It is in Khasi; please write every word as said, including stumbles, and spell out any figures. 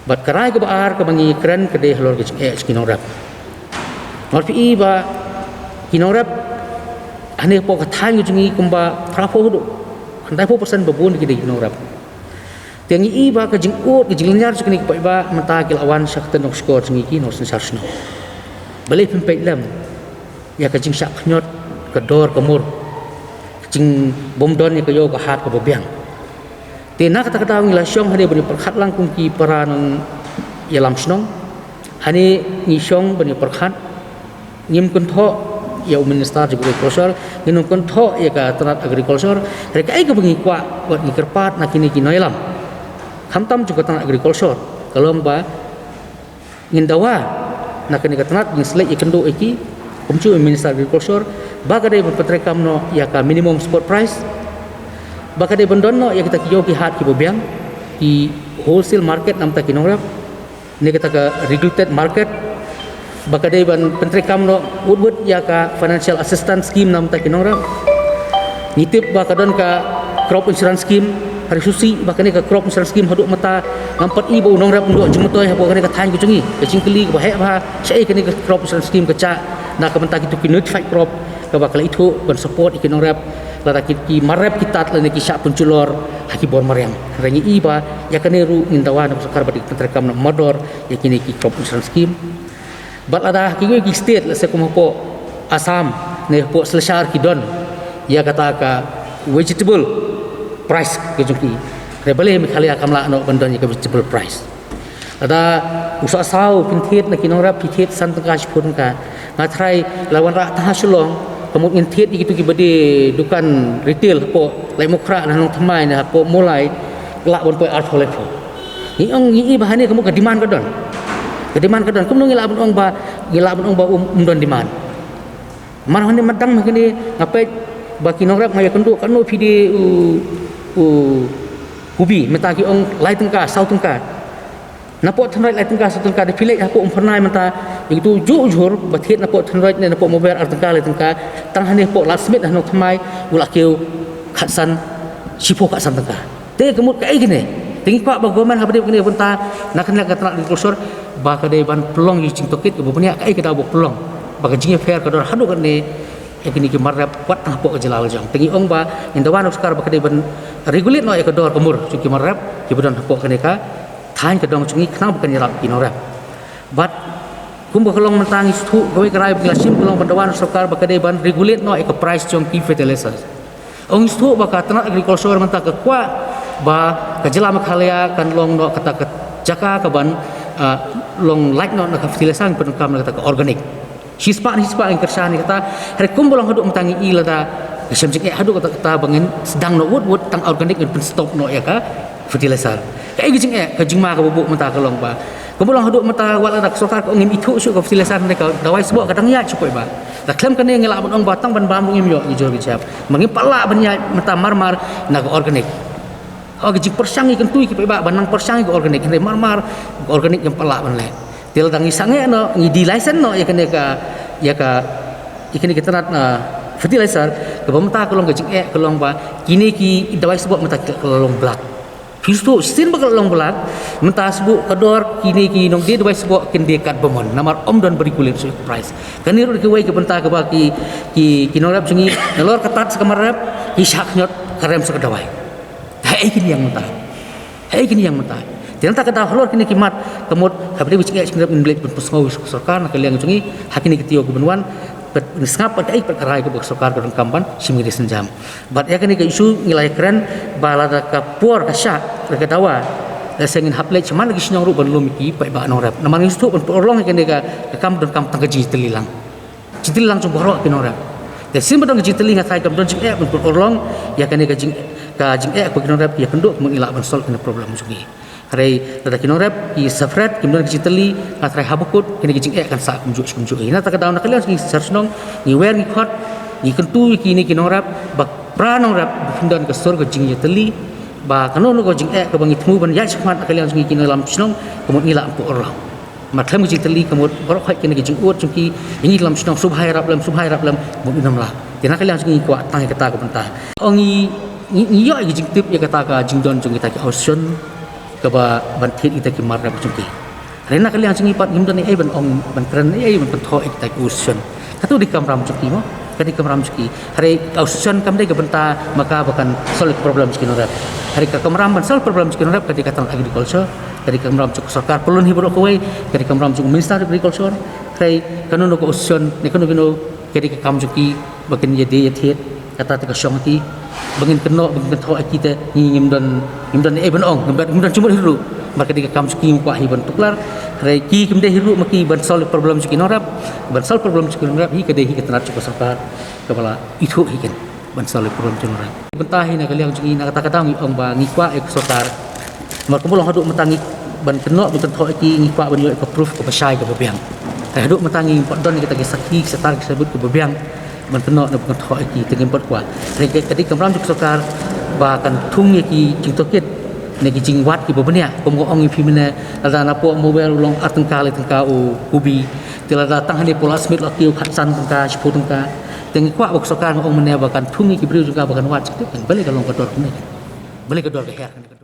Bad ka rai kaba ar kaba ngi kren ka dei halor ka jingeh jong ki nongrep. Namar phi i ba ki nongrep hangne hapoh ka thaiñ ka jong ngi kumba phra phew haduh khyndai phew percent ba bun ki dei ki nongrep. Te ngi i ba ka jingud ka jinglynñiar jong kine ki paidbah mynta ki la wan sha ka tnat nongshkor jong ngi ki nongsynshar shnong. Balei phim peit lem ïa ka jingshah khñiot ka dor ka mur, ka jingbym don ïa ka ïew ka hat kaba biang. Te na kata ka daw ngi la shong hangne ban ïa pyrkhat lang kum ki para nongïalam shnong. Hangne ngi shong ban ïa pyrkhat, ngim kynthoh ïa u Minister jong Agriculture, ngim kynthoh ïa ka tnat Agriculture. Hynrei kaei kaba ngi kwah wat ngi kyrpad na kine ki nongïalam, khamtam jong ka tnat Agriculture, ka long ba ngin dawa na kane ka tnat, ngin sa leit ïakynduh ïa ki, kumjuh u Minister Agriculture, ba ka dei ban pyntreikam noh ïa ka minimum support price, ba ka dei ban don noh ïa kita ki ïew ki hat kiba biang, ki wholesale market namar ta ki nongrep, ne kata ka regulated market, ba ka dei ban pyntreikam noh wut wut ïa ka financial assistance scheme namar ta ki nongrep. Ngi tip ba ka don ka crop insurance scheme, hynrei sngewsih ba kane ka crop insurance scheme haduh mynta ngam pat i ba u nongrep un ïoh jingmyntoi hapoh kane ka thaiñ ka jong ngi. Ka jingkylli kaba heh bha, shaei kane ka crop insurance scheme ka jah na ka bynta kito ki notified crop kaba ka la ithuh ban support ïa ki nongrep lada ki, ki mar rep ki tad lane ki shah pynjulor ha ki bor mariang. Hynrei ngi i ba ïa kane ruh ngin dawa na ka sorkar ba dei ban pyntreikam noh mardor ïa kine ki crop insurance scheme. Bad lada ha kiwei ki state, lehse kum hapoh Assam ne hapoh Silchar ki don ïa kata ka vegetable price ka jong ki, hynrei balei Meghalaya kam lah noh ban don ïa ka vegetable price? Lada u sohsaw phin thied na ki nongrep, phi thied san tyngka, shiphew tyngka. Nga tharai la wanrah tang ha Shillong, ka mut ngin thied ïa kito kiba die dukan retail hapoh Laitumkhrah, na Nongthymmai, na hapoh Mawlai, lah ban poi arphew laiphew. Ngi ong, ngi i ba hangne ka mut ka demand ka don. Ka demand ka don. Kumno ngi lah ban ong ba, ngi lah ban ong ba um, um don demand? Mar hangne mat dang ma kine nga peit ba ki nongrep nga ïakynduh katno phi die u, u, ubi, mynta ki ong lai tyngka, saw tyngka. Napoh Thenroit lai tyngka, saw tyngka, da phi leit hapoh Umphyrnai mynta, ïa kito juh jhur ba thied napoh Thenroit ne napoh Mawber ar tyngka, lai tyngka, tang hangne hapoh Ladthadlaboh ha Nongthymmai u la kiew khatsan, shiphew khatsan tyngka. Te ka mut kaei kane? Te ngi kwah ba government haba dei kane bynta na kane ka tnat agriculture ba ka dei ban pynlong ïa ka jingtohkit kaba bniah, kaei ka daw ba pynlong ba ka jingïapher ka dor haduh katne ïa kine ki mar rep wat tang hapoh ka jylla la jong. Te ngi ong ba ngin dawa na ka sorkar ba ka dei ban regulate noh ïa ka dor ka mur jong ki mar rep kiba don hapoh kane ka thaiñ ka dong jong ngi khnang ba kan ïarap ki nongrep. Bad kumba ka long mynta ngi sngewthuh kawei ka rai ba ngi la shim ka long ban dawa na ka sorkar ba ka dei ban regulate noh ïa ka price jong ki fertilizer. Ong sngewthuh ba ka tnat agriculture mynta ka kwah ba ka jylla Meghalaya kan long noh kata ka jaka kaban, ah, long lait noh na ka fertilizer, ngi pyndonkam na kata ka organic. Shispah ne shispah ngi kyrshan ïa kata, hynrei kumba long haduh mynta ngi i lada ka shem jingeh haduh katta katta ba ngin sdang noh wut wut tang organic, ngin pynstop noh ïa ka fertilizer. Kaei ka jingeh, ka jingma kaba buh mynta ka long ba kumba long haduh mynta wat lada ka sorkar ka ong ngim ithuh shuh ka fertilizer, hynrei ka dawai sboh ka dang ïaid shuh paidbah. Da khlem kane ngi lah ban ong ba tang ban bam ruh ngim ïoh, ngi jur ngi jam. Ma ngim pat lah ban ïaid mynta mar mar na ka organic. Oh, ka jingpyrshang ïa kyntu ïa ki paidbah ban nang pyrshang ïa ka organic, hynrei mar mar ka organic ngim pat lah ban leh. Te lada ngi sangeh noh, ngi de-license noh ïa kane ka, ïa ka, ïa kane ka tnat, ah, fertilizer, kaba mynta ka long ka jingeh ka long ba kine ki dawai sboh mynta ka la long blag. Phi sngewthuh shisien ba ka la long blag, mynta sboh ka dor kine ki nongdie dawai sboh kin die katba mon, namar ym don ba regulate shuh price. Kane ruh dei kawei ka bynta kaba ki, ki, ki nongrep jong ngi nalor ka tad sha ka mar rep ki shah khñiot ka rem sha ka dawai. Haei kin ïeng mynta? Haei kin ïeng mynta? Te nangta ka daw halor kine ki mat ka mut haba dei ba jingeh jingïarap ngin leit ban pynsngew ïa ka sorkar na ka liang jong ngi ha kine ki taïew kiban wan. Bad ngi sngap bad kaei pat ka rai kaba ka sorkar ka donkam ban shim kine ki sienjam. Bad ïa kane ka issue ngi la ïakren ba lada ka por ka shah, lada ka dawa, lada sngewbha ngin hap leit shaman la ki shnong ruh ban lum ïa ki paidbah nongrep. Namar ngi sngewthuh ban pynurlong ïa kane ka, ka kam donkam tang ka jingïatylli lang. Jingïatylli lang jong baroh ki nongrep. Te shisien ba don ka jingïatylli nga tharai kam don jingeh ban pynurlong ïa kane ka jing, ka jingeh kaba ki nongrep ki ïakynduh, ka mut ngi lah ban solve kane ka problem jong ngi. Hynrei lada ki nongrep ki separate, kim don ka jingïatylli, nga tharai haba kut kane ka jingeh kan sah kumjuh shi kumjuh. Nangta ka daw na ka liang jong ngi ki synshar shnong ngi wer ngi khot, ngi kyntu ïa kine ki nongrep ba para nongrep ba phin don ka sur ka jingïatylli, ba kano kano ka jingeh kaba ngi thmu ban ïaid shakhmat na ka liang jong ngi ki nongïalam shnong, ka mut ngi lah ban pynurlong. Namar khlem ka jingïatylli ka mut baroh khoit kine ki jingud jong ki, ïa ngi nongïalam shnong sngewbha ïarap lem, sngewbha ïarap lem, ka mut ngim lah. Te na ka liang jong ngi ngi kwah tang ïa kata ka bynta. Ong ngi, ngi, ngi ïoh ïa ka jingtip ïa kata ka jingdon jong kita ki opposition. kaba ban thied ïa kita ki mar rep jong ki. Hynrei na ka liang jong ngi pat ngim don ei ei ban ong, ban kren ei ei ban kynthoh ïa kita ki u session. Katu dei ka kamram jong ki mo, ka dei ka kamram jong ki. Hynrei ka u session kam dei ka bynta ma ka ba kan solve problem jong ki nongrep. Hynrei ka kamram ban solve problem jong ki nongrep ka dei ka tnat agriculture, ka dei ka kamram jong ka sorkar pyllun hi baroh kawei, ka dei ka kamram jong u Minister Agriculture. Hynrei kano kano ka u session ne kano kano ka dei ka kam jong ki ba kin ïadei ïathied. Kata te ka shong ki ba ngin kynnoh ba ngin kynthoh ïa ki te ngi ngim don, ngim don ei ei ban ong, ngim don, ngim don jingmut hi ruh. Namar ka dei ka kam jong ki, ngim kwah hi ban tuklar. Hynrei ki kim dei hi ruh ma ki ban solve problem jong ki nongrep, ban solve problem jong ki nongrep hi ka dei hi ka tnat jong ka sorkar kaba la ithuh hi kin ban solve problem jong ki nongrep. Bynta hi na ka liang jong ngi na kata ka daw ngi ong ba ngi kwah ïa ka sorkar. Namar kumba long haduh mynta ngi ban kynnoh ban kynthoh ïa ki ngi kwah ban ïoh ïa ka proof kaba shai kaba biang. Te haduh mynta ngi pat don kita ki sakhi, ki sitar, ki sabut kaba biang ban kynnoh ne ban kynthoh ïa ki te ngim pat kwah. Te ka dei ka kamram jong ka sorkar ba kan thung ïa ki jingtohkit ne ki jingwad kiba bniah, kum nga ong ïa phi mynne, lada napoh Mawbel u long ar tyngka lai tyngka u kubi, te lada tang hangne Palasmit la kiew khatsan tyngka, shiphew tyngka. Te ngi kwah ba ka sorkar, nga ong mynne, ba kan thung ïa ki briew jong ka ba kan wad, balei ka long ka dor kumne, balei ka dor ka her.